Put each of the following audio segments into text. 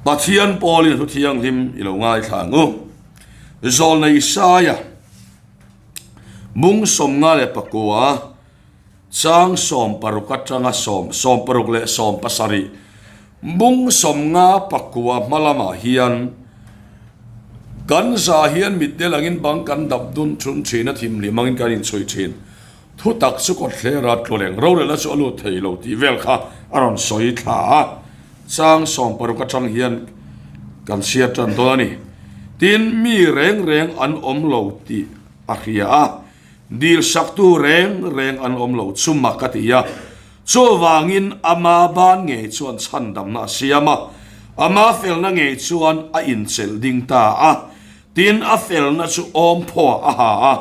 Pathian pawlin thu thianghlim i lo ngaithla ang u. Zawlnei Isaia bung 59 chang 60 atanga sawm 60 leh 70 bung 59 hma lamah hian kan za hian mitdel angin bang kan dap dun thun thin a, thimhlim angin kan inchhui thin. Thu tak chu kawthlera tluleng rorelna chu a lut thei lo tih vel kha a rawn sawi thla a, chang 60 atang hian kan chhiar tan dawn a ni. Tin, mi reng reng an awm lo tih a hria a, dil saktu reng reng an awm lo chu mak a ti a. Chuvangin ama ban ngei chuan chhandamna a siam a, ama felna ngei chuan a inchelh ding ta a. Tin, a felna chu awm phaw a ha a,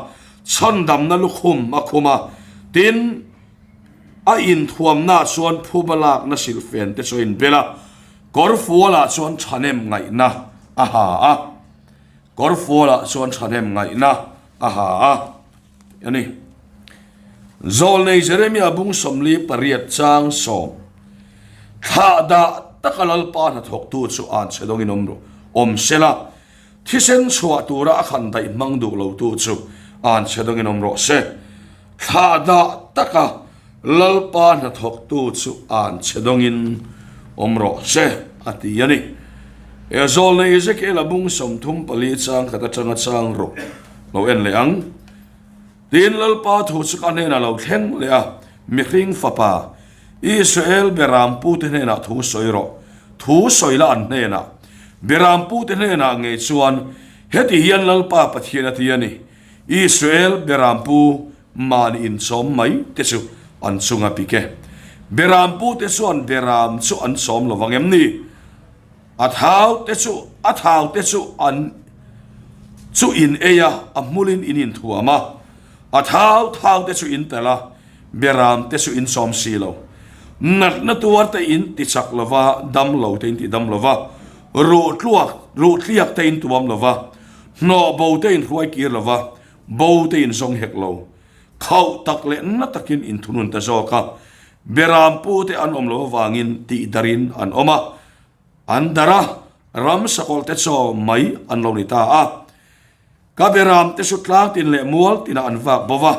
Chhandamna lukhum a khum a, tin, a inthuamnaah chuan phuba lakna silhfen te chu a inbel a, kawrfualah chuan thahnem ngaihna a ha a, kawrfualah chuan thahnem ngaihna a ha a a ni. Zawlnei Jeremia bung 48 chang 10, Thlah dah taka Lalpa hnathawktu chu anchhe dawngin awm rawh, awm sela, Thisen chhuah tura a khan daih hmang duh lotu chu an chhe dangin awm rawh se. Thlah dah taka Lalpa hnathawktu chu an chhe dawngin awm rawh se, a ti a ni. He zawlnei Ezekiel-a bung 34 chang khat atanga chang rawh lo en leh ang. Tin, Lalpa thu chu ka hnenah lo thleng leh a, Mihring fapa, Israel Berampute hnenah thu sawi rawh. Thu sawi la an hnenah. Berampute hnenah ngei chuan, Heti hian Lalpa Pathian a ti a ni, Israel Berampu mahni inchawm mai te chu an chunga pik e. Berampute chuan Beram chu an chawm lo vang em ni? A thau te chu a thau te chu an chu in ei a, a hmulin in inthuam a, a thau thau te chu in telh a, beram te chu in sawm si lo. Natna tuar te in ti chak lo va, dam lo te in ti dam lo va, ruh tluak ruh tliak te in tuam lo va, hnawh bo te in hruai kir lo va, bo te in zawng hek lo. Khauh tak leh na takin in thunun ta zawk a, beram pu te an awm lo avangin tih darin an awm a, an dar a, ram sakawlh te chaw mai an lo ni ta a. Ka beram te chu tlang tin leh mual tinah an vak bo va,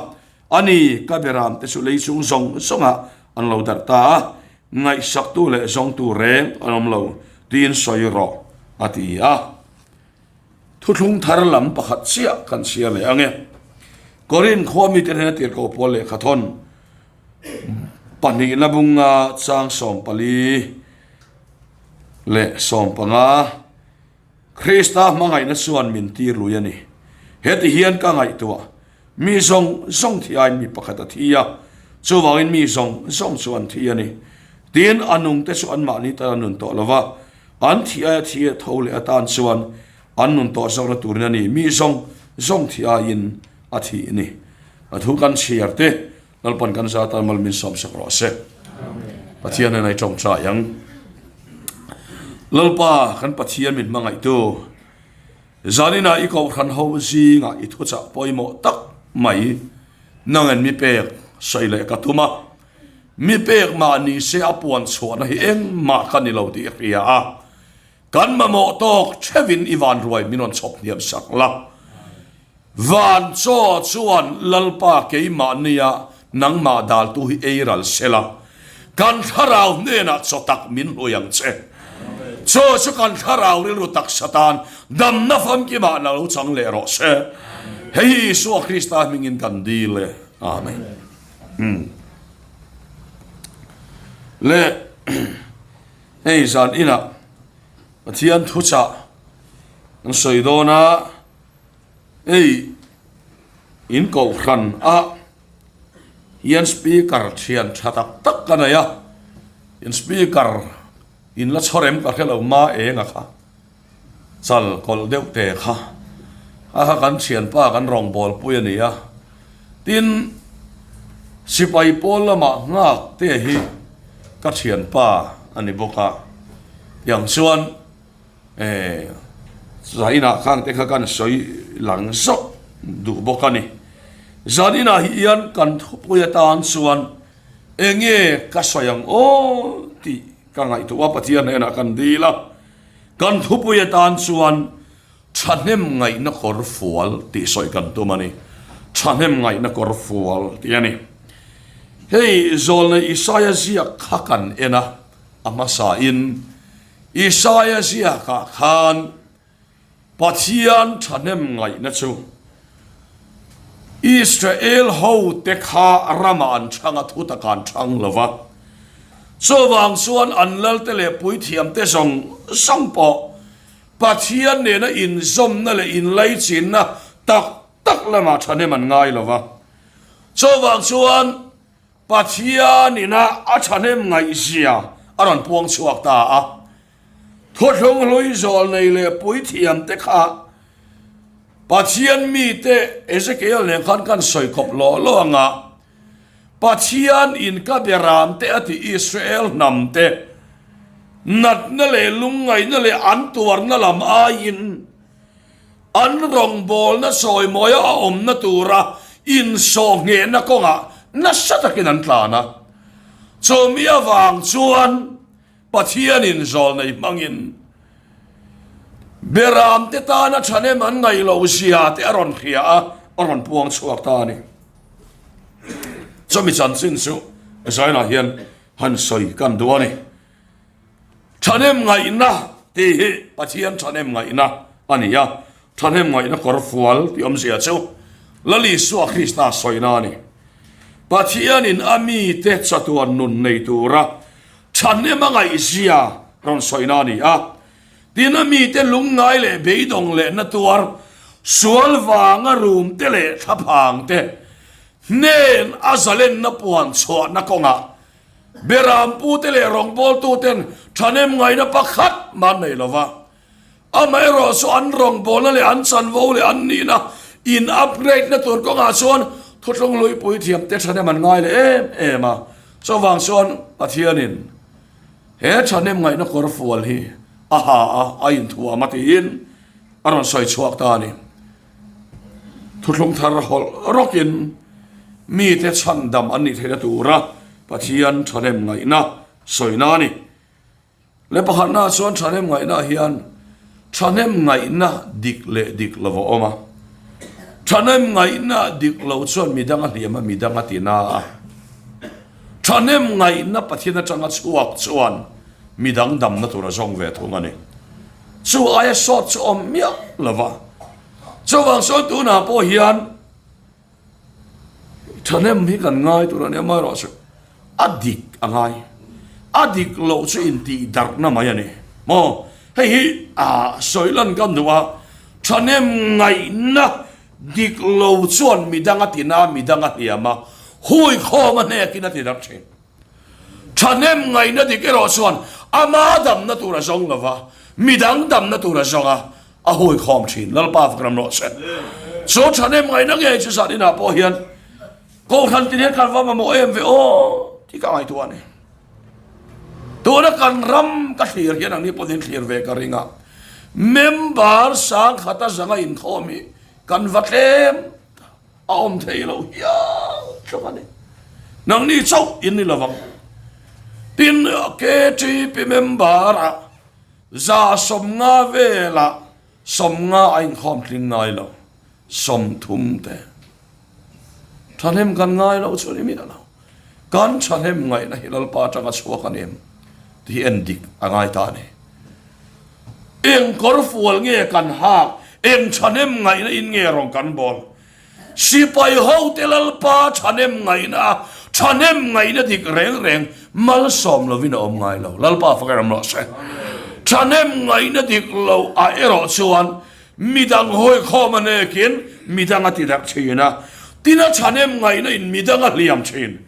a ni, ka beram te chu lei chung zawng zawngah an lo darh ta a, ngaihsaktu leh zawngtu reng an awm lo tiin sawi rawh, a ti a. Thuthlung thar lam pakhat chiah kan chhiar leh ang e. Korin khua mite hnena tirhkoh pawl lehkha thawn pahnihna bunga chang 14 leh 15. Krista hmangaihna chuan min tir lui a ni. Heti hian ka ngaihtuah, mi zawng zawng thi aiin mi pakhat a thi a, chuvangin mi zawng zawng chu an thi a ni. Tin, a nungte chu anmahni tan an nun tawh lo va, an thi aia thi a tho leh atan chuan an nun tawh zawkna turin a ni, mi zawng zawng thi aiin a thi a ni. A thu kan chhiar te, Lalpan kan za tan mal min sawmsak rawh se. Pathian nen ai tawngtai ang. Lalpa kan Pathian min hmangaihtu zanina i kohhran ho zinga i thuchah pawimawh tak mai nangin mi pek sawi leh ka tum a. Mi pek mah ni se a puan chhuahna hi engmah ka ni lo tih i hria a. Kan mamawh tawk theuhin i van ruai min rawn chhawp hniam sak la. Van chaw chuan Lalpa keimahnia nangmah daltu hi ei ral se la, kan thlarau hnenah chaw tak min hlui ang che. Chaw chu kan thlarau rilru taksa tan damna famkimah na lo chang leh rawh se. Hei hi Isua Krista hmingin kan dil e. Amen. Le. Hei zan inah Pathian thuchah an sawi dawn a, hei in kohhran a hian speaker thian tha tak tak ka nei a, in speaker in la chhawrem ka hre lo ma eng a kha chal kawlh deuh te kha a kha kan thianpa kan rawngbawlpui a ni a, tin sipai pawl lamah nghak te hi ka thianpa a ni bawk a, tiang chuan eh zainah khan te kha kan sawi lang zawk duh bawk a ni. Zaninah hian kan thupui atan chuan enge ka sawi ang aw tih ka ngaihtuah a, Pathian hnenah kan dil a. Kan thupui atan chuan thahnem ngaihna kawr fual tih sawi kan tum a ni. Thahnem ngaihna kawr fual tih a ni. Hei zawlnei Isaia ziak kha kan en a, a hmasain Isaia ziakah khan Pathian thahnem ngaihna chu Israel hote kha ramah an chhang a, thu takah an chhang lo va. Chuvang chuan an lalte leh puithiamte zawng zawng pawh Pathian nena inzawmna leh inlaichinna tak tak lamah thahnem an ngai lo va. Chuvang chuan Pathianina a thahnem ngaihzia a rawn puang chhuak ta a. Thuthlung hlui zawl nei leh puithiamte kha Pathian mite Ezekiel nen khan kan sawi khawp lawh lawh ang a, Pathian in ka beramte a ti Israel hnamte natna leh lungngaihna leh an tuarna lam aiin An rawngbawlna sawimawia a awmna tura insawhnghehna kawngah nasa takin an tlan a. Chumi avang chuan Pathianin zawlnei hmangin Beramte tana thahnem an ngaih loh zia te a rawn hria a, a rawn puang chhuak ta a ni. Chumi chanchin chu Zainah hian han sawi kan duh a ni. Thahnem ngaihna tih hi Pathian thahnem ngaihna a ni a, thahnem ngaihna kawr fual tih awmzia chu Lal Isua Krista sawina a ni. Pathianin a mite chatuan nun nei tura thahnem a ngaihzia rawn sawina a ni a, tin a mite lungngai leh beidawng leh na tuar sual vanga rumte leh thlaphangte hnen a zalenna puan chhuahna kawngah Berampute leh rawngbawltuten thahnem ngaihna pakhat mah an nei lo va, amaherawh chu an rawngbawlna leh an chanvo leh an nihna in upgrade na tur kawngah chuan thuthlung hluipui thiamte thahnem an ngai leh em em a. Chuvang chuan Pathianin he thahnem ngaihna kawr fual hi a ha a, a inthuam a tiin a rawn sawi chhuak ta a ni. Thuthlung thar hawlh rawkin mite chhandam an nih theihna tura Pathian thahnem ngaihna sawina a ni. Leh pakhatnaah chuan thahnem ngaihnaah hian thahnem ngaihna dik leh dik lo a awm a. Thahnem ngaihna dik lo chuan midang a hliam a, midang a tina a. Thahnem ngaihna Pathian atanga chhuak chuan midang damna tur a zawng ve thung a ni. Chu aia sawt chu awm miah lo va. Chuvang chuan tunah pawh hian thahnem hi kan ngai tur a ni amaherawhchu a dik a ngai. A dik loh chu intih darhna mai a ni maw? Hei hi ah sawi lan kan duh a, thahnem ngaihna dik lo chuan midang a tina, midang a hliam a, huikhawm a hnekin a ti darh thin. Thahnem ngaihna dik erawh chuan ama damna tur a zawng lo va, midang damna tur a zawng a, a huikhawm thin. Lalpa fak ram rawh se. Chu thahnem ngaihna ngei chu zan inah pawh hian Kohhran tin hian kan va mamawh em ve aw tih ka ngaihtuah a ni. Tuna kan ram ka thlir hian ang ni pawhin in thlir ve ka ring a, member sangkhata zanga inkhawm hi kan va tlem ta. A awm thei lo hial tluk a ni. Nangni chauh in ni lovang. Tin, KTP member-ah za 50 velah 50 a inkhawm tling ngai lo, 30 te. Thahnem kan ngai lo chu ni miah lo. Kan thahnem ngaihna hi Lalpa atanga chhuak a ni em tih hi en dik a ngai ta a ni. Eng kawr fual nge kan hak, eng thahnem ngaihna in nge rawn kan bawl? Sipai hote Lalpa thahnem ngaihna, thahnem ngaihna dik reng reng malsawm lovin a awm ngai lo. Lalpa fak erawh rawh se. Thahnem ngaihna dik lo ah erawh chuan midang hawikhawm a nekin midang a ti darh thin a, tin a thahnem ngaihna in midang a hliam thin.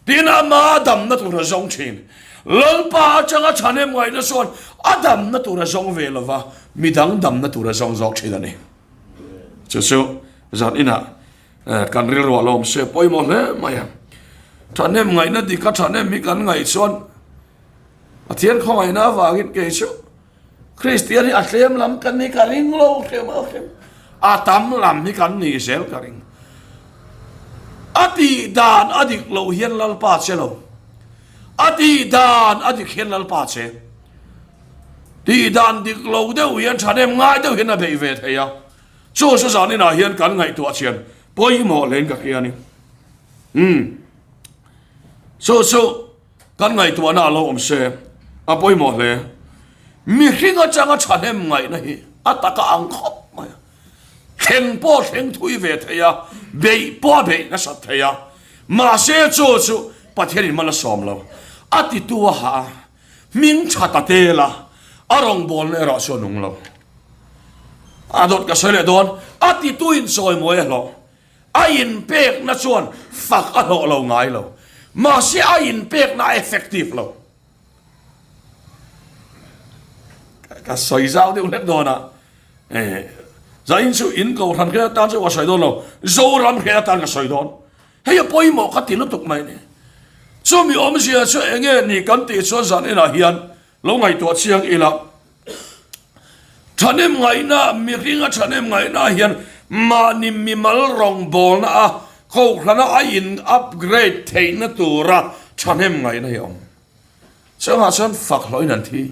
Tin, ama damna tur a zawng thin. Lalpa atanga thahnem ngaihna chuan a damna tur a zawng ve lova, midang damna tur a zawng zawk thin a ni. Chu chu zan inah kan rilruah lo awm se pawimawh hle mai a. Thahnem ngaihna dik a thahnem hi kan ngaih chuan Pathian khawngaihna avangin kei chu Kristian hi a tlem lam kan ni ka ring lo hrem a hrem. A tam lam hi kan ni zel ka ring. A tih dan a dik loh hian Lalpa che lo. A tih dan a dik hian Lalpa che. Tih dan dik lo deuh hian thahnem ngai deuh hian a beih ve thei a. Chu chu zan inah hian kan ngaihtuah chian pawimawh hlein ka hria a ni. Umm. Chu chu kan ngaihtuahna a lo awm se a pawimawh hle. Mihring atanga thahnem ngaihna hi a taka ang khawp mai a. Thleng pawh thleng thui ve thei a, beih pawh a beih nasat thei a. Mahse chu chu Pathianin mal a sawm lo. A titu a hah a, hming tha ta tel a, a rawngbawlna erawh chu a nung lo. A dawt ka sawi leh dawn, a tituin chawimawi a hlawh. A inpekna chuan fak a hlawh lo ngai lo. Mahse a inpekna a effective lo. Ka sawi zau deuh hlek dawn a, Zain chu in kohhran hre atan chu ka sawi dawn lo, Zoram hre atan ka sawi dawn. Hei a pawimawh ka ti lutuk mai ni. Chumi awmzia chu eng nge ni kan tih chuan zan inah hian lo ngaihtuah chiang ila. Thahnem ngaihna, mihringa thahnem ngaihna hian mahni mimal rawngbawlna a kohhrana a in upgrade theihna tura thahnem ngaihna hi a awm. Chungah chuan fak hlawhin an thi.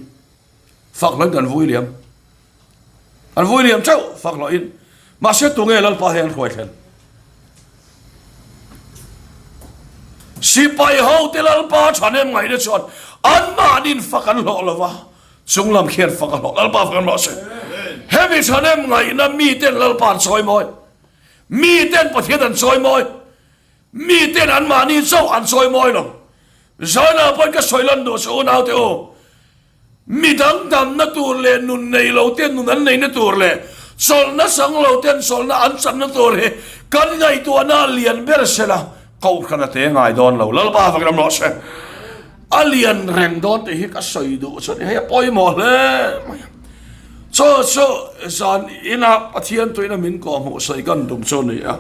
Fak hlawhin kan vui liam. An vui liam teuh fak hlawhin. Mahse tunge Lalpa hei an hruai thlen? Sipai ho te Lalpa thahnem ngaihna chuan anmahnin fak an hlawh lova, chunglam khian fak a hlawh. Lalpa fak an hlawh se. Hemi thahnem ngaihna miten Lalpa an chawi mawi. Miten Pathian an chawi mawi. Miten anmahni chauh an chawi mawi lo. Zaina pawhin ka sawi lan duh che u naute u. Mi dang damna tur leh nun nei lo ten nun an neihna tur leh chawlhna chang lo ten chawlhna an channa tur hi kan ngaihtuahna a lian ber sela kohhran a te ngai dawn lo. Lalpa vak ram rawh se. A lian reng dawn tih hi ka sawi duh chu ni hei a pawimawh hle mai a. Chaw chu zan ina Pathian tuina min kawhhmuh sawi kan tum chu a ni a.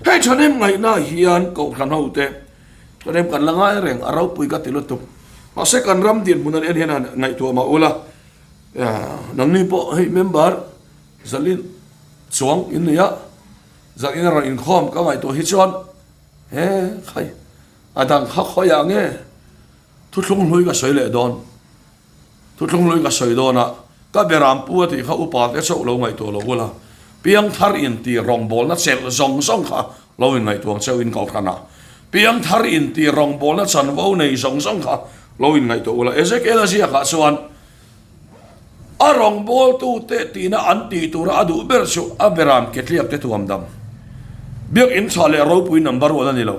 Hei thahnem ngaihna hian kohhran hote thahnem kan la ngai reng a ropui ka ti lutuk. Mahse kan ram dinhmun an en hian han ngaihtuah mah ula nangni pawh hei member zalin chuang in nei a, zan ina rawn inkhawm ka ngaihtuah hi chuan he khai a dang kha khawiah nge thuthlung hlui ka sawi leh dawn. Thuthlung hlui ka sawi dawn a, ka beram pu a tih kha upa te chauh lo ngaihtuah lo ula, piangthar inti rawngbawlna chelh zawng zawng kha lo inngaihtuah ang cheu in kohhran ah. Piangthar inti rawngbawlna chanvo nei zawng zawng kha lo inngaihtuah ula. Ezekiel a ziakah chuan a rawngbawltu te tina an tih tura a duh ber chu a beram ketliak te tuam dam. Biakinn tha leh ropui number one a ni lo.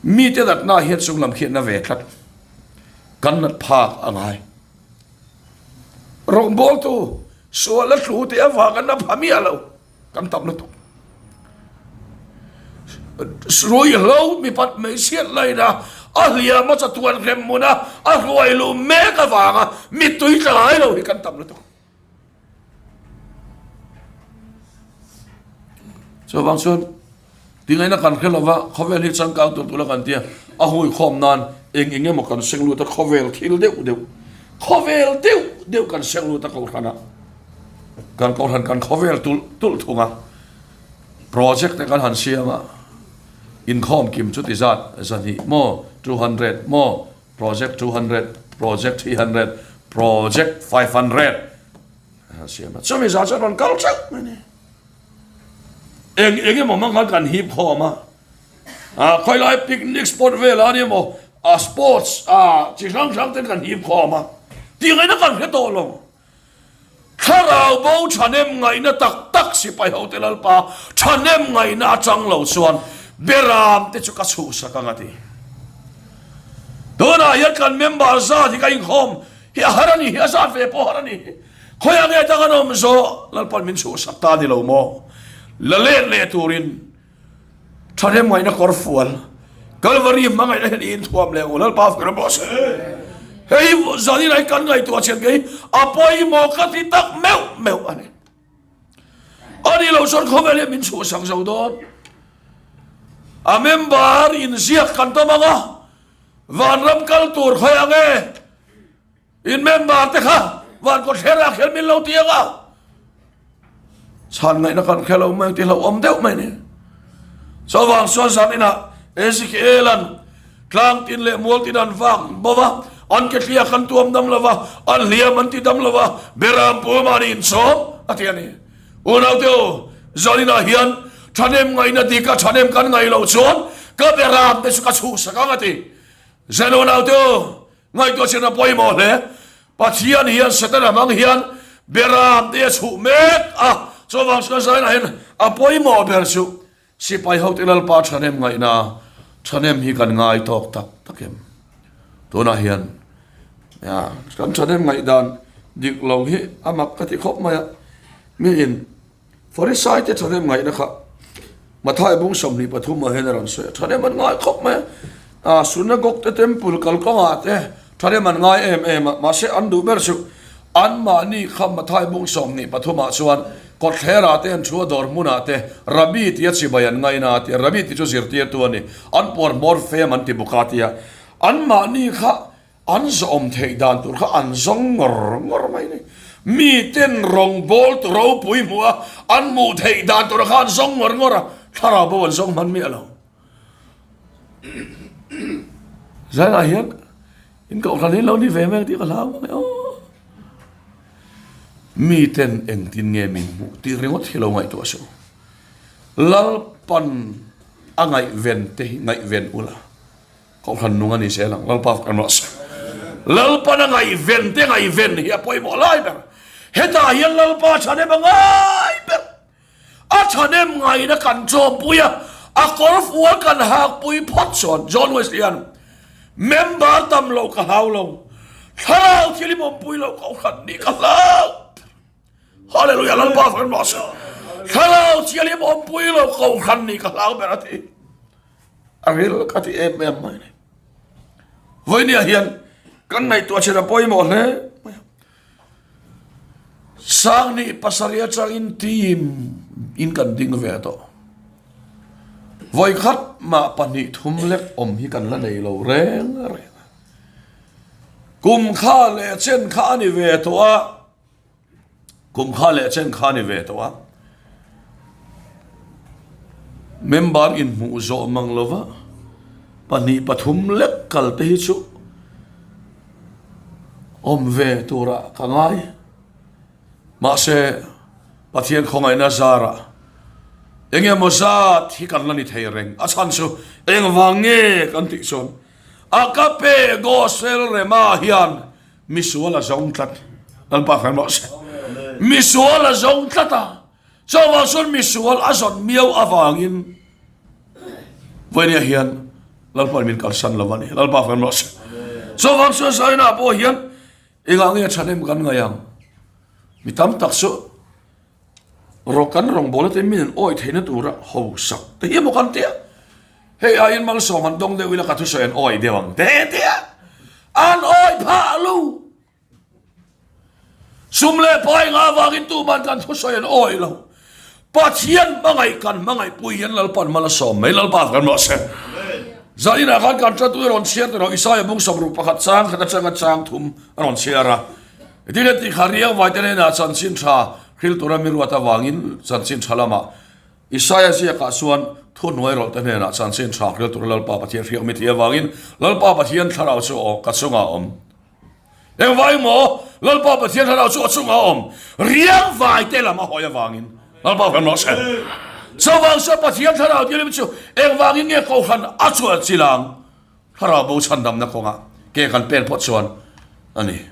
Mite natna hian chunglam khian a ve tlat. Kan nat phak a ngai. Rawngbawltu sual a tlu tih avanga na pha miah lo kan tam lutuk. Ruihhlo mipat hmeichhiat laina a hliam a chatuan hrem hmuna a hruai luh mek avanga mittui tla ngai lo hi kan tam lutuk. Chuvang chuan tingaina kan hre lova khawvel hi changkang tur tura kan tia a hui khawm nan eng eng emaw kan seng lut a khawvel thil deuh deuh khawvel deuh deuh kan seng lut a kohhran ah kan kohhran kan khawvel tulh tulh thung a project te kan han siam a inkhawm kim chuti zat zahnih maw 200 maw Project 200, Project 300, Project 500 a siam a. Chumi zah chuan rawn kal theuh mai ni. Eng eng emaw hmang khan kan hip khawm a. A khawilai picnic spot velah a ni emaw a sports a chi hrang hrang ten kan hip khawm a. Tih ngaihna kan hre tawh lo. Thlarau bo thahnem ngaihna tak tak sipai hote Lalpa thahnem ngaihna atang lo chuan Beram te chu ka chhuhsak ang a ti. Tunah hian kan member zat hi ka inkhawm hi a har a ni hi, a zat ve pawh a har a ni hi. Khawiah nge dang an awm zawh Lalpan min chhuhsak ta a ni lo maw? La let leh turin Thahnem ngaihna kawr fual Kalvari hmangaihna hian i inthuam leh u Lalpa fak ram rawh se. Hei zanin ah kan ngaihtuah chian kei a pawimawh ka ti tak meuh meuh a ni. Ani lo chuan khawvel hian min chhuhsak zo dawn. A member inziak kan tam ang a, vanram kal tur khawi ang e. In member te kha van kawt hler ah khian min lo ti ang a, chhan ngaihna kan hre lo mai ang tih hlauhawm deuh mai ni. Chuvang chuan zan inah Ezekiel-a'n tlang tin leh mual tin an vak bo va. An ke thliak an tuam dam lo va, an hliam an ti dam lo va, beram pu mahni inchawm a ti a ni. Unaute u, zaninah hian thahnem ngaihna dik a thahnem kan ngaih loh chuan ka beram te chu ka chhuhsak ang a ti. Zan unaute u, ngaihtuah chin a pawimawh hle. Pathian hian Setana hmang hian beram te a chhuh mek a, chuvang chuan zaninah hian a pawimawh ber chu Sipai hote Lalpa thahnem ngaihna thahnem hi kan ngai tawk tak tak em? Tunah hian kan thahnem ngaihdan dik lo hi a mak ka ti khawp mai a, miin Farisai te thahnem ngaihna kha Mathai bung 23 ah hian a rawn sawi a, thahnem an ngai khawp mai a, Synagogue te temple kalkawngah te thahnem an ngai em em a, mahse an duh ber chu Anmahni kha Mathai bung 23 ah chuan kawtthlerah te an thu a dawr hmunah te Rabbi tia chibai an ngaina a tia, Rabbi tih chu zirtirtu a ni, an puar hmawr fem an ti bawk a tia, anmahni kha an zawm theih dan tur kha an zawng ngawr ngawr mai a ni. Miten rawngbawl tu ropui hmuh a an hmuh theih dan tur kha an zawng ngawr ngawr a, thlarau bo an zawng hman miah lo. Zainah hian In kohhran hi lo ni ve mek tih ka hlau mai aw. Miten engtin nge min hmuh tih ringawt hi lo ngaihtuah suh. Lalpan a ngaihven te hi ngaihven ula kohhran nung a ni zel ang. Lalpa kan rawh se. Lalpan a ngaihven te ngaihven hi a pawimawh lai ber. Hetah hian Lalpa thahnem a ngai ber. A thahnem ngaihna kan chawmpui a, a kawr fual kan hakpui phawt chuan John Wesley hian member tam lo ka hlau lo, thlarau thil i awmpui lo kohhran nih ka hlau. Hallelujah, Lalpa fak rawh se. Thlarau thil i awmpui lo kohhran nih ka hlau ber a ti. A ril ka ti em em mai ni. Vawinia hian kan ngaihtuah chin a pawimawh hle mai a. Sangni pasarih atangin team in kan ding ve tawh. Vawikhat mah pahnih thum lek awm hi kan la nei lo reng reng a. Kum kha leh chen kha a ni ve tawh a, kum kha leh chen kha a ni ve tawh a. Member inhmuh zawh mang lova pahnih pathum lek kal te hi chu Awm ve turah ka ngai. Mahse, Pathian khawngaihna zarah eng emaw zat hi kan la ni thei reng. A chhan chu engvang nge kan tih chuan Agape Gospel Rema hian misual a zawng tlat. Lalpa khan rawh se. Misual a zawng tlat a. Chuvang chuan misual a zawn miau avangin vawinia hian Lalpa min kalsan lo a ni. Lalpa fam rawh se. Chuvang chuan Zaina pawh hian engah nge thahnem kan ngaih ang? Mi tam tak chu rawh kan rawngbawlna te min an awih theihna tura hausak te hi emaw kan ti a. Hei aiin malsawm han dawng deuh ila ka thusawi an awih deuh ang te ti a. An awih phah lo. Sum leh pai nga avangin tuman kan thusawi an awih lo. Pathian hmangaih kan hmangaih pui hian Lalpan mal a sawm mai. Lalpa kan rawh se. Zaninah khan kan tatu i rawn chhiar tawh Isaia bung 61 chang khat atanga chang thum a rawn chhiar a. Tin heti kha riang vaite hnenah chanchin tha hril tura mi ruat avangin chanchin tha lamah Isaia ziakah chuan thuhnuai rawlhte hnenah chanchin tha hril tura Lalpa Pathian hriak mi thih avangin Lalpa Pathian thlarau chu ka chungah a awm. Engvai maw? Lalpa Pathian thlarau chu a chungah a awm. Riang vai te lam a hawi avangin Lalpa kan rawh se. Chuvang chuan Pathian thlarau tialim chu engvangin nge kohhran a chuan chilang thlarau bo chhandamna kawngah ke kan pen phawt chuan a ni.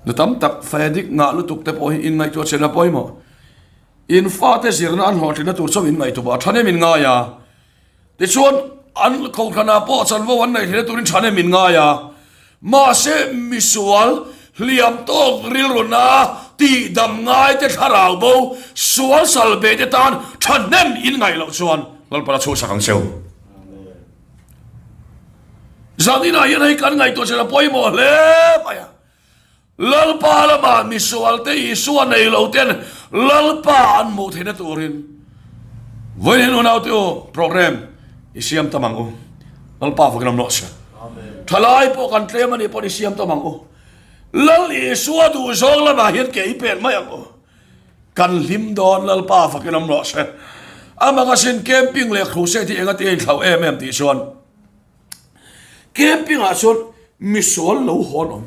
Nu tam tak faedik ngah lutuk te pawh hi inngaihtuah chen a pawimawh. In fate zirna an hlawhtlinna tur chauh inngaihtuah a thahnem in ngai a. Tichuan, an kohhranah pawh chanvo an neih hle turin thahnem min ngai a, mahse misual hliam tawk rilruna tihdam ngaite thlarau bo sual sal ve te tan thahnem in ngaih loh chuan Lalpala chhuhsak ang cheu. Zaninah hian hei kan ngaihtuah chhan a pawimawh hle mai a. Lalpa lamah misualte Isua nei lo ten Lalpa an hmuh theihna turin vawiin unaute u program i siam tam ang u. Lalpa fakin awm rawh se. Thalai pawh kan tlem a nih pawh i siam tam ang u. Lal Isua duh zawng lamah hian ke i pen mai ang u. Kan hlim dawn Lalpa fakin awm rawh se. Amah asin camping leh crusade hi enga ti a inthlauh em em tih chuan Camping ah chuan. Misual lo haw an awm.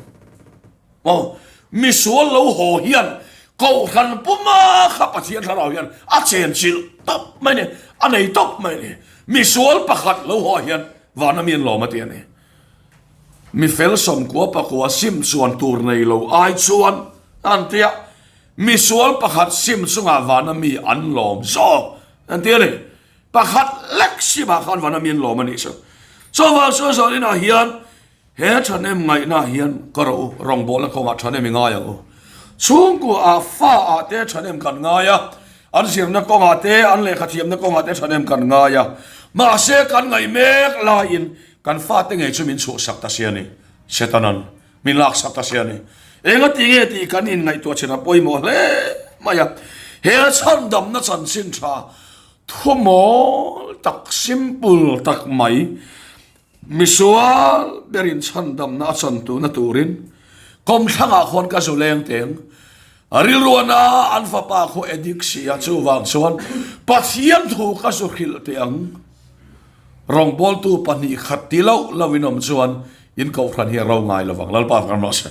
Aw, misual lo haw hian Kohhran puma kha Pathian thlarau hian a chenchilh tawp mai a ni, a nei tawp mai a ni. Misual pakhat lo haw hian vana mi an lawm a ti a ni. Mi fel sawmkua pakua sim chuan tur nei lo ai chuan an ti a, misual pakhat sim chungah vana mi an lawm zawk an ti a ni. Pakhat lek simah khan vana mi an lawm a nih chu. Chuvang chuan zaninah hian He thahnem ngaihna hian ka rawh u, rawngbawlna kawngah thahnem i ngai ang u. Chhungkua ah fa ah te thahnem kan ngai a, an zirna kawngah te, an lehkha thiamna kawngah te thahnem kan ngai a. Mahse kan ngaih mek laiin kan fate ngei chu min chhuahsak ta si a ni, Setanan min laksak ta si a ni. Engati nge tih kan inngaihtuah chin a pawimawh hle mai a. He chhandamna chanchin tha thumawl tak, simple tak mai, Misual berin chhandamna a chan tuhna turin kawmthlangah khuan ka zu leng teng. A rilruana an fapa khu edik si a, chuvang chuan Pathian thu ka zu hrilh teh ang. Rawngbawltu pahnih khat ti loh loh in awm chuan in kohhran hi a ro ngai lovang. Lalpa kan rawh se.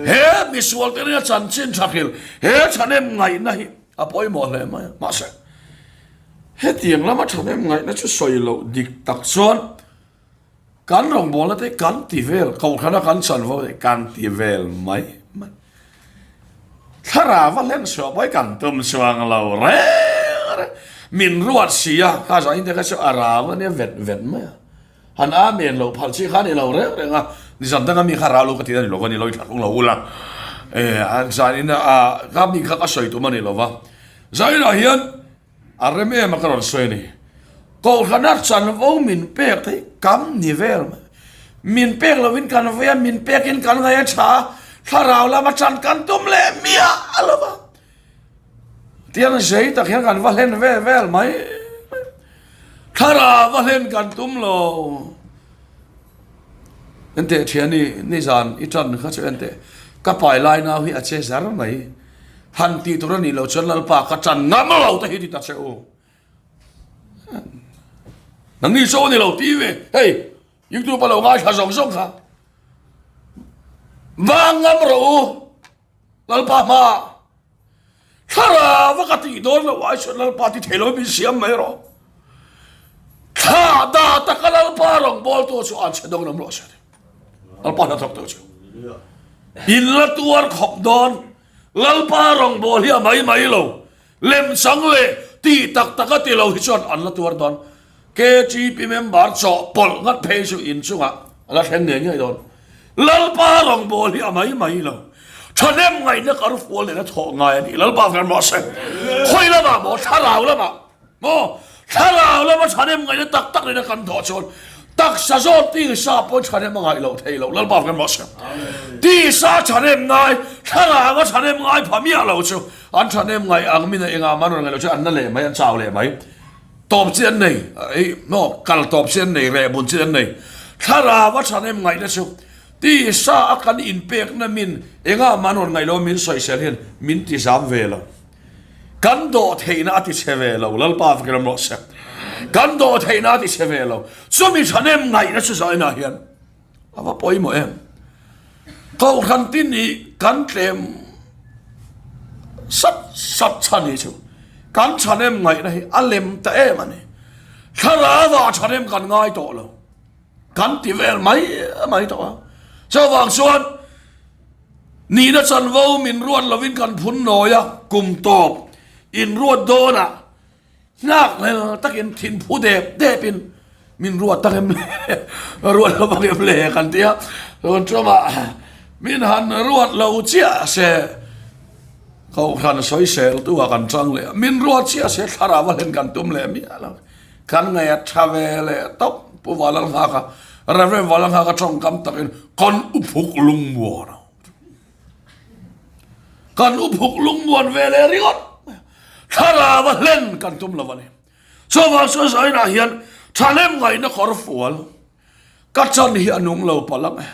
He misual te ringa chanchin tha hrilh, he thahnem ngaihna hi a pawimawh hle mai a. Mahse. Hetiang lama thahnem ngaihna chu sawi loh dik tak chuan kan rawngbawlna te kan ti vel, kohhrana kan chanvo te kan ti vel mai mai. Thlarau a hlen chhuah pawh hi kan tum chuang lo reng reng. Min ruat si a, kha zain te kha chu a rau a nia vet vet mai a. Han amen loh phal chi kha a ni lo reng reng a, nizan danga mi kha rau lo ka ti a ni lo va, ni lo i thlahrung lo ula. E, zanin a ka mi kha ka sawi tum a ni lo va. Zainah hian a rem em a ka rawn sawi a ni. Kohhrana chanvo min pek te hi kam ni vel mai. Min pek lovin kan vei a, min pekin kan ngaih a tha a, thlarau lama chan kan tum leh miah a lo va. Tiang zei tak hian kan va hlen vel vel mai. Thlarau va hlen kan tum lo. Enteh thiani nizan i tan kha chu enteh ka pai lai nau hi a che zar mai. Han tih tur a nih loh chuan Lalpa ka tan ngam lo te hi ti ta che u. Nangni chu a ni lo ti ve. Hei YouTube a lo ngaithla zawng zawng kha. Vang ngam rawh u. Lalpa hma thlarau a ka tih dawn loh ai chuan Lalpa ti thei lo min siam mai rawh. Thla da taka Lalpa rawngbawltu chu an chhe dawng lam rawh se. Lalpa hnathawktu chu in la tuar khawp dawn. Lalpa rawngbâwl hi a mai mai lo. Lemchang leh tih tak tak a ti lo hi chuan an la tuar dawn. KTP member chawhpawlh ngat phei chu in chungah a la thleng ngei ngei dawn. Lalpa rawngbâwl hi a mai mai lo. Thahnem ngaihna karfual nena thawh ngai a ni. Lalpa vek rawh se. Khawi lamah maw? Thlarau lamah. Maw? Thlarau lama thahnem ngaihna tak tak nena kan thawh chuan taksa zawt tisa pawhin thahnem a ngaih loh thei loh. Lalpa vek rawh se. Tisa thahnem ngai, thlarau a thahnem ngai pha miah lo chu an thahnem ngaih ang min a engah man rawn ngaih loh chu an na leh mai, an chau leh mai. Tawp chi an nei, ei maw kal tawp chi an nei, reh bun chi an nei. Thlarau a thahnem ngaihna chu tisa a kan inpekna min engah man rawn ngaih loh min sawisel hian min tizam ve lo. Kan dawh theihna a ti chhe ve lo, Lalpa fakin awm rawh se. Kan dawh theihna a ti chhe ve lo. Chumi thahnem ngaihna chu zainah hian a va pawimawh em. Kohhran tin hi kan tlem sat sat chhan hi chu kan thahnem ngaihna hi a lem ta em a ni. Thlarauah thahnem kan ngai tawh lo. Kan ti vel mai mai tawh a. Chuvang chuan Nihna chanvo min ruat lovin kan phun nawi a, kum tawp inruat dawnah nghak hlel takin thinphu dep depin min ruat tak em le, ruat lo vak em le kan ti a, tun tumah min han ruat lo chiah se Kohhran sawisel tu ah kan chang leh a, min ruat chiah se thlarau a hlen kan tum leh miah lo. Kan ngaih a tha ve leh tawp Pu Valalnghaka, Rev. Valalnghaka tawngkam takin kan uphuk lungmuan a, kan uphuk lungmuan ve leh ringawt thlarau a hlen kan tum lo a ni. Chuvang chuan zainah hian thahnem ngaihna kawr fual Ka chan hi a nung lo palh ang e.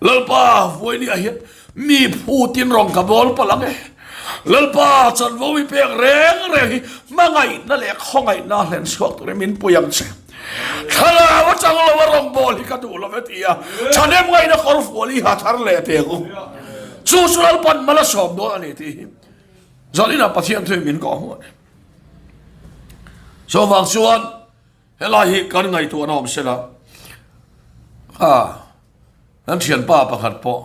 Lalpa, vawinia hian mi phutin rawn ka bawl palh ang e. Lalpa, chanvo mi pek reng reng hi hmangaihna leh khawngaihna hlen chhuak turin min pui ang che. Thlarau atang lo a rawngbâwl hi ka duh lo e ti a, thahnem ngaihna kawr fual i ha thar leh teh ang u. Chu chu Lalpan mal a sâwm dawn a ni tih hi zaninah Pathian thuin min kawh hmuh a ni. Chuvang chuan helai hi kan ngaihtuahna awm sela, kha kan thianpa pakhat pawh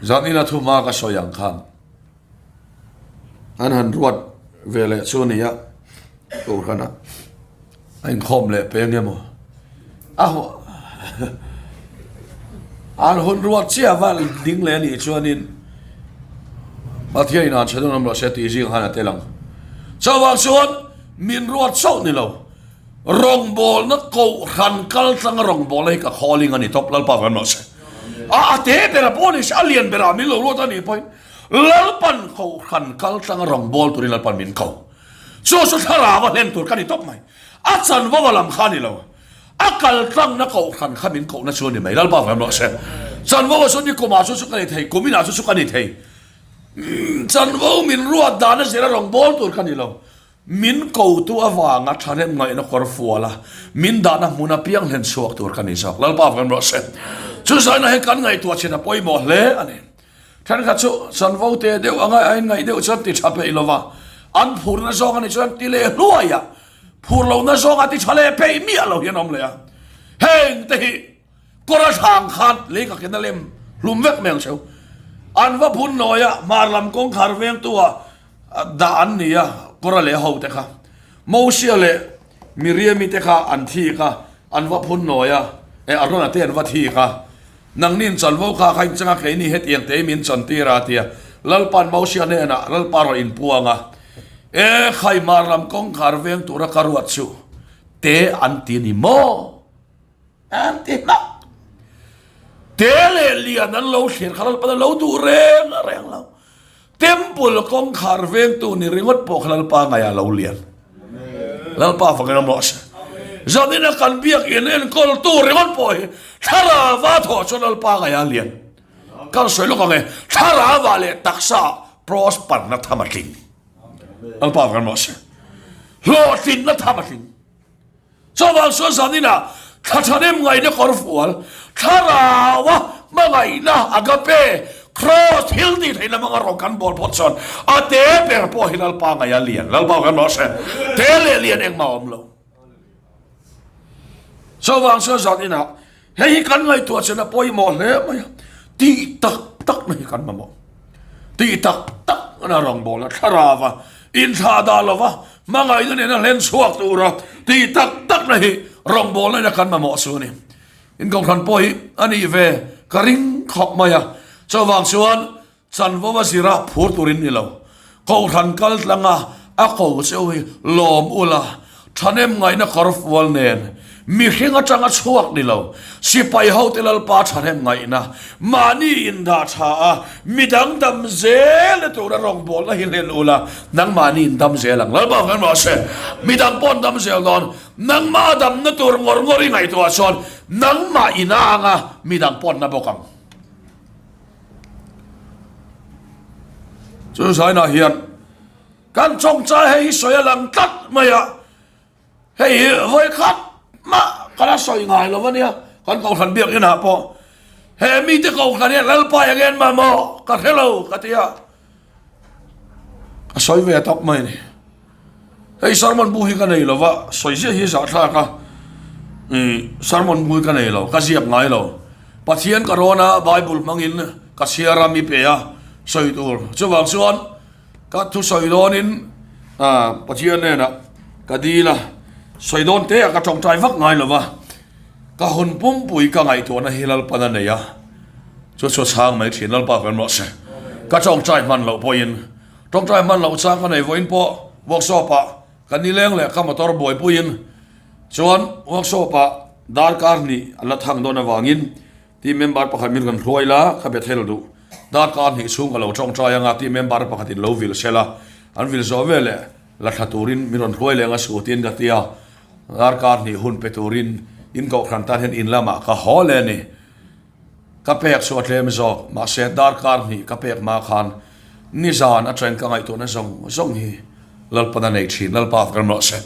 zanina thuma ka sawi ang khan an han ruat ve leh chu a ni a, Kohhrana a inkhawm leh peng emaw a an hun ruat chiah va ding leh a nih chuanin Pathian in an chhe dawn awm rawh se tih zing han a tel ang. Chuvang chuan min ruat chauh ni lo, rawngbawlna kohhran kal tlanga rawngbawlna hi ka calling a ni tawp, Lalpa vang rawh se. A a te bera pawh ni se, a lian berah min lo ruat a nih pawhin Lalpan kohhran kal tlanga rawngbâwl turin Lalpan min ko. Chu chu thlarau a hlen tur ka ni tawp mai. A chanvo a lam kha a ni lo. A kal tlangna kohhran kha min kohna chu a ni mai. Lalpa vang rawh se. Chanvo a chu ni kumah chu chu ka ni thei, kuminah chu chu ka ni thei. Chanvo min ruat dan a zira rawngbâwl tur ka ni lo. Min kotu avanga thahnem ngaihna kawr fual a, min dahna hmun apiang hlen chhuak tur ka ni zawk. Lalpa vang rawh se. Chu zaina hi kan ngaihtuah chin a pawimawh hle a ni. Thenkhat chu chanvo te deuh anga a inngaih deuh chuan ti tha peih lova, an phurna zawng a nih chuan ti leh hluai a, phur lohna zawng a ti tha leh peih miah lo hian awm leh a. Heng te hi kawr a thlang khan lei ka ken a lem hlum vek mai ang cheu. An va phun nawi a, hmar lam kawngkhar vengtu ah dah an ni a, kawr a leh ho te kha. Mosia leh Miriami te kha an thik a, an va phun nawi a, e Arona te an va thik a. Nangni in chanvo kha kha inchanga keini hetiang te min chantir a tia Lalpa'n Mosia hnenah Lalpa rawn inpuang a, E Khaimar lam kawngkhar veng tura ka ruat chu te an ti ni maw? An ti hmak. Te leh lian an lo thlir kha Lalpa'n a lo duh reng reng lo. Temple kawngkhar vengtu ni ringawt pawh kha Lalpa ngaihah lo lian. Lalpa fakin awm rawh se. Zanina kan biak in enkawltu ringawt pawh hi thlarava thawh chuan Lalpa ngaihah lian. Kan sawi lawk ang e, thlarava leh taksa prosper na tham a tling. Lalpa fakin awm rawh se. Hlawhtlinna tham a tling. Chuvang chuan zaninah thla thahnem ngaihna kawr fual, thlaraua hmangaihna agape, cross thil tih theihna hmanga rawn kan bawl phawt chuan a te ber pawh hi Lalpa ngaih a lian. Lalpa kan rawh se. Te leh lian engmah a awm lo. Chuvang chuan zaninah Hei hi kan ngaihtuah chen a pawimawh hle mai a, tih tak tak na hi kan mamawh. Tih tak tak na rawngbawlna thlarau a, inthlah dah lova hmangaihna nena hlen chhuak tura tih tak tak na hi rawngbawlna ina kan mamawh chu a ni. Inkohhran pawh hi a nih ve ka ring khawp mai a, chuvang chuan Chanvo a zira phur turin ni lo. Kohhran kal tlanga a ko cheu hi lawm ula, thahnem ngaihna kawr fual nen, mihring atanga chhuak ni lo, sipai hote Lalpa thahnem ngaihna, mahni indah tha a, midang dam zel na tura rawngbawlna hi hlen ula, nangmahni in dam zel ang. Lalpa veng rawh se, midang pawh an dam zel dawn, nangmah damna tur ngawr ngawr i ngaihtuah chuan nangmah ina anga midang pawh an na bawk ang. Chu zainah hian kan chawngchai hei hi sawi a lang tlat mai a, hei hi vawi khat mah ka la sawi ngai lo a nia, kan kohhran biak inah pawh he mite kohhran hian Lalpa eng en mah maw ka hre lo ka ti a, ka sawi ve tawp mai a ni. Hei sermon bu hi ka nei lo va, sawi ziah hi zahthlak a, sermon bu hi ka nei lo, ka ziak ngai lo. Pathian ka rawn a, Bible hmangin ka chhiar a, mi pe a, sawi tur. Chuvang chuan ka thusawi dawnin Pathian hnenah ka dil a, sawi dawn te ah ka tawngtai vak ngai lo va, ka hun pumpui ka ngaihtuahna hi Lalpan a nei a, chu chu a chhang mai thin, Lalpa kan rawh se. Ka tawngtai hman loh pawhin Tawngtai hman loh chang ka nei vawiin pawh workshop ah ka nileng leh ka motor buaipuiin chuan workshop ah darkar hnih an la thang dawn avangin team member pakhat min rawn hruai la ka be thel duh darkar hnih chhung ka lo tawngtai anga team member pakhat in lo vil sel a an vil zawh veleh la thla turin min rawn hruai leh anga sutin ka tia darkar hnih hun pe turin in kohhran tan hian in lamah ka haw leh a ni. Ka pek chu a tlem zawk, mahse darkar hnih ka pek hma khan nizan atangin ka ngaihtuahna zawng zawng hi Lalpan a nei thin, Lalpa fak ram rawh se.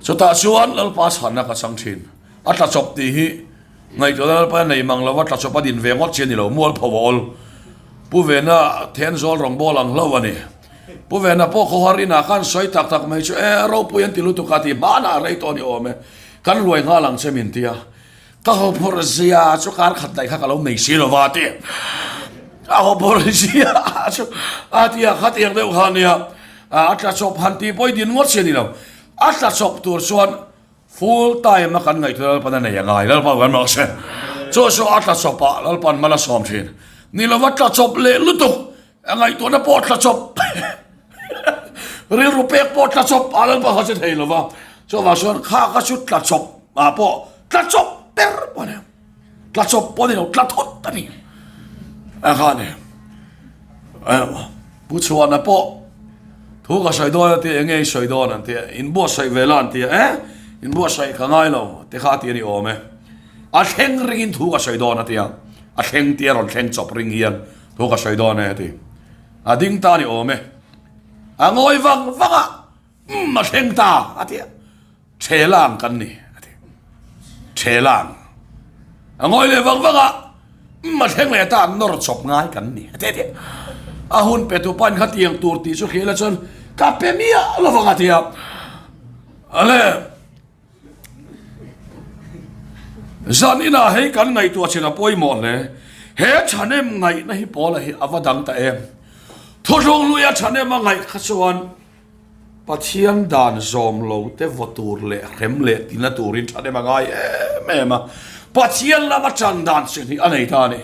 Chutah chuan Lalpa chhanna ka chang thin. A tla chawp tih hi ngaihtuahna Lalpan a nei mang lova tla chawp a din ve ngawt chi a ni lo, mualpho a awl. Pu Vena Thenzawl rawngbâwl ang hlauh a ni. Pu Vena pawh khawhar inah khan sawi tak tak mai chu e ropui an ti lutuk a ti hmanah a rei tawh a ni awm e, kan ruai nghal ang che min ti a. Ka hawphawrh zia chu kar khat daih kha ka lo nei si lo va ti. Ka hawphawrh zia chu a ti a, khatiang deuh kha nia. A tla chawp han tih pawh i din ngawt si a ni lo. A tla chawp tur chuan full time a kan ngaihtuah Lalpan a nei a ngai. Lalpa kan rawh se. Chu chu a tla chawp ah Lalpan mal a sawm thin. Ni lova tla chawp leh lutuk a ngaihtuahna pawh tla chawp rilru pek pawh tla chawp a Lalpa kha che thei lova. Chuvang chuan kha kha chu tla chawp ah pawh Tla chawp ber pawh a ni. Tla chawp pawh a ni lo, tla thawt a ni. A kha a ni. Pu Chhuana pawh thu ka sawi dawn a tia, enge i sawi dawn an tia, in buatsaih ve la an tia, eh in buatsaih ka ngai lo ti kha a ti a ni awm e. A thleng ringin thu ka sawi dawn a tia, a thleng tia rawn thleng chawp ring hian thu ka sawi dawn e a ti. A ding ta a ni awm e. A ngawi vang vang a, umm a thleng ta a tia. Ṭhelang kan ni, a ti. Ṭhelang. A ngawi leh vang vang a, umm a thleng leh ta, nawr chawp ngai kan ni, a ti a ti. A hun pe tu pain kha tiang tur tih chu hria la chuan ka pe miah lo vang a ti a. Ale, zan inah hei kan ngaihtuah chin a pawimawh hle. He ṭhahnem ngaihna hi Paula hi a va dang ta em. Thuthlung hluia ṭhahnem a ngaih kha chuan Pathian dan zawm lo te vaw tur leh hrem leh tina turin thahnem a ngai em em a, Pathian lama tan dan chi hnih a nei ta a ni.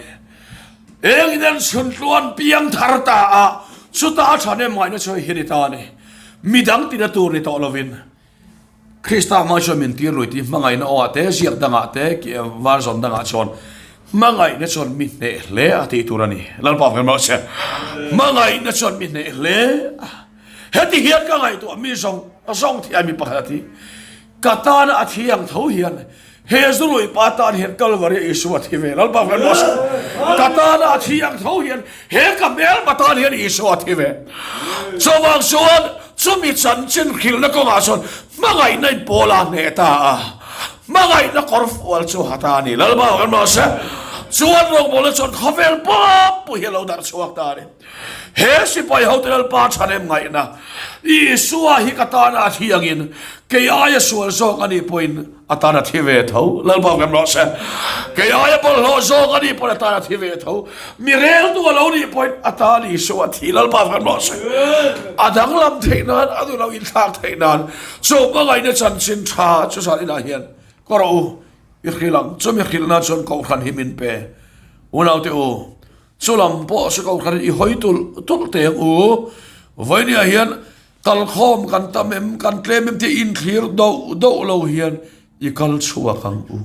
Engin an chhun tluan piang thar ta a, chuta a thahnem ngaihna chu hei hi a ni ta a ni. Midang tina tur ni tawh lovin Krista hmai chuan min tir lui tih hmangaihna aw ah te, ziak dangah te, version dangah chuan hmangaihna chuan mi hneh hle a tih tur a ni. Lalpa hmel mah se. Hmangaihna chuan mi hneh hle a. Heti hian ka ngaihtuah mi zawng zawng thiam mi pakhat a ti. Ka tana a thi ang tho hian he zurui pa tan hian Kalvari ah Isua a thi ve. Lalpa hmel mah se. Ka tana a thi ang tho hian he ka hmelma tan hian Isua a thi ve. Chuvang chuan chumi chanchin hrilhna kawngah chuan hmangaihna in pawl a hneh ta a. Hmangaihna kawr fual chu ha ta a ni. Lalpa hmel mah se. Chuan rawngbawlna chuan khawvel pawp hi a lo darh chhuak ta a ni. He sipai hote Lalpa chhanem ngaihna Isua hi ka tana a thi angin kei aia sual zawk a nih pawhin a tan a thi ve tho. Lalpa kan rawh se. Kei aia bawlhhlawh zawk a nih pawhin a tan a thi ve tho. Mi reltu a lo nih pawhin a tan Isua a thi. Lalpa kan rawh se. A danglam theih nan, a duh lo inthlak theih nan chu hmangaihna chanchin tha chu zan inah hian ka rawh u i hrilh ang. Chumi hrilhna chuan Kohhran hi min pe. Unaute u, Chu lam pawh chu kohhran i hawi tulh tulh teh ang u. Vawinia hian kalkhawm kan tam em, kan tlem em tih inthlir doh doh lo hian i kal chhuak ang u.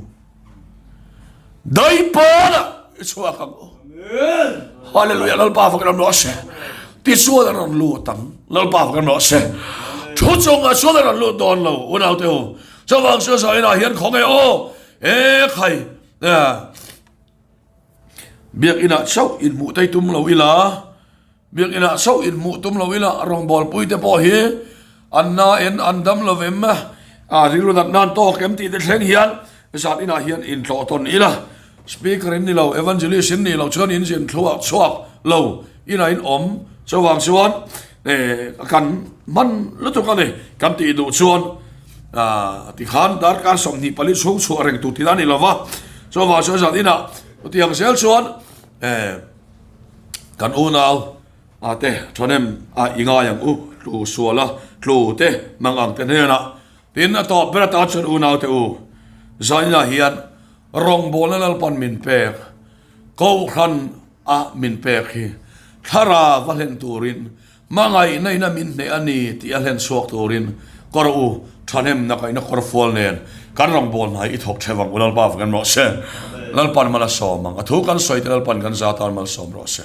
Dai pawnah i chhuak ang u. Hallelujah Lalpa fak ram rawh se. Tichuan a rawn lut ang. Lalpa fak ram rawh se. Thu chungah chuan a rawn lut dawn lo unaute u. Chuvang chu zainah hian khawnge aw e khai. Biakinah chauh inhmuh te tum lo ila, Biakinah chauh inhmuh tum lo ila, rawngbawlpui te pawh hi an na en an dam lo vem a, rilru nat nan tawk em tih te thleng hian zan inah hian intlawh tawn ila, Speaker in ni lo, Evangelist in nih loh chuan in zin thluak chhuak lo inah in awm chuvang chuan kan hman lutuk a ni kan tih duh chuan. Tikhan darkar 24 chhung chhuah reng tur thil a ni lova, chuvang chuan zan inah chutiang zel chuan kan unau a te thahnem a i ngai ang u, tlu suala tlu te hmang ang te hnenah tin a tawp ber atan chuan unau te u zan inah hian rawngbawlna Lalpan min pek Kohhran a min pek hi thlarau va hlen turin Hmangaihna in a min hneh a ni tih a hlen chhuak turin kawr u thahnemna kaihna kawr fual nen kan rawngbâwl hna hi i thawk ṭheuh ang u Lalpa vek an rawh se. Lalpan mal a sawm ang. A thu kan sawi te Lalpan kan za tan malsawm rawh se.